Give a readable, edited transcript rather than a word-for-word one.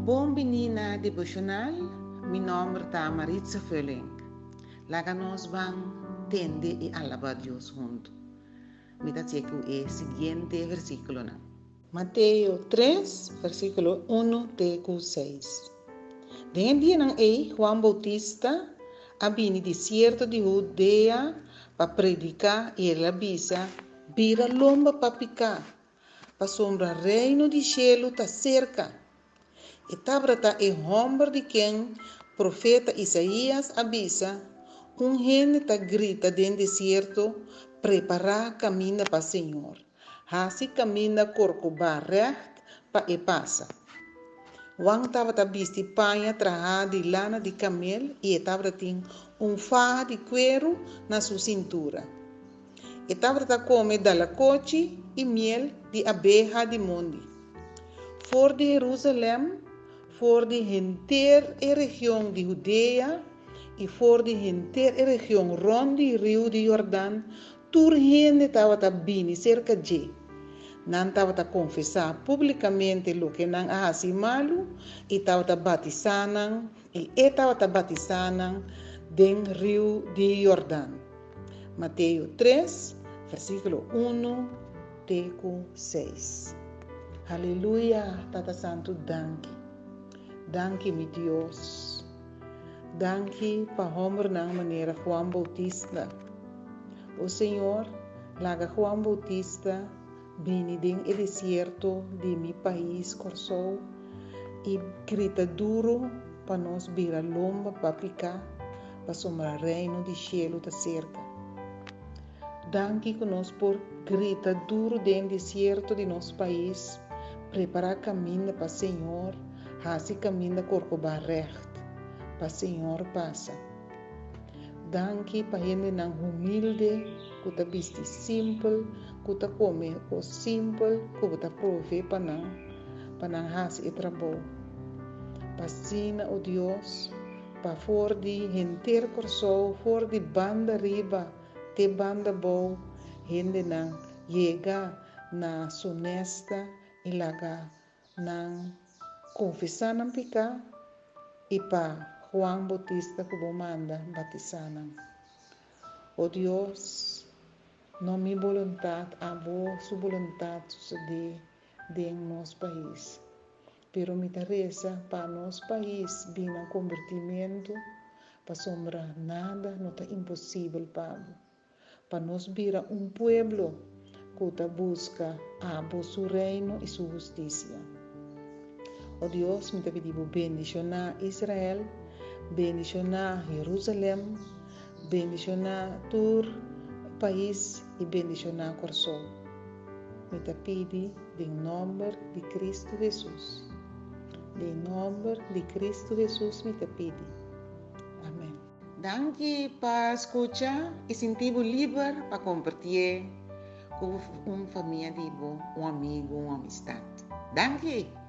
Bon bini na devocional, mi nomber ta Maritza Vulling. Laga nos ban tende i alaba Dios huntu. Mi ta check e siguiente versiculonan. Mateo 3, versíkulo 1 te ku 6. Den e dianan ei, Juan Boutista a bini desierto di Hudea pa prediká i el a bisa, Bira lomba pa piká, pasobra Reino di shelu ta serka. E tabata e hòmber di ken profeta Isaías a bisa, Un hende ta grita den desierto, Prepará kaminda pa Señor. Hasi kaminda korkobá règt pa e pasa. Juan tabata bisti paña trahá di lana di kamel i e tabatin un faha di kueru na su sintura. E tabata kome dalakochi i miel di abeha di mondi. For di Herusalèm, for di henter e region di Hudea i for di henter e region rònt di riu di Yordan, Tur hende tabata bini serka dje. Nan tabata konfesá públikamente loke nan a hasi malu i tabata batisá nan, i e tabata batisá nan den riu di Yordan. Mateo tres, versíkulo unu te ku seis. Aleluya, Tata Santu, danki. Danki, mi Dios. Danki pa hòmbernan manera Juan Boutista. O Señor, laga Juan Boutista bini den e desierto di mi pais Kòrsou i grita duru pa nos bira lomba pa piká, pasobra Reino di shelu ta serka. Danki ku nos por grita duru den desierto di nos pais, prepará kaminda pa Señor, hasi kaminda korkobá règt pa Señor pasa. Danki pa hendenan humilde ku ta bisti simpel, ku ta kome kos simpel ku bo ta provee pa nan, pa nan hasi e trabou. Pa asina, o Dios, pa for di henter Kòrsou, for di banda riba te banda bou, hendenan yega na Sonesta i laga nan konfesá nan piká i pa Juan Boutista ku bo manda batisá nan. O Dios, no mi boluntat, abo su boluntat susedé den nos pais. Pero mi ta resa pa nos pais bin na kombertimentu, pasobra nada no ta imposibel pa bo. Pa nos bira un pueblo ku ta buska abo su reino i su hustisia. O Dios, mi ta pidi bo bendishoná Israel, bendishoná Jerusalèm, bendishoná tur pais i bendishoná Kòrsou. Mi ta pidi den nòmber di Kristu Hesus. Den nòmber di Kristu Hesus mi ta pidi. Amèn. Danki pa skucha i sinti bo liber pa kompartié ku un famia di bo, un amigu, un amistat. Danki!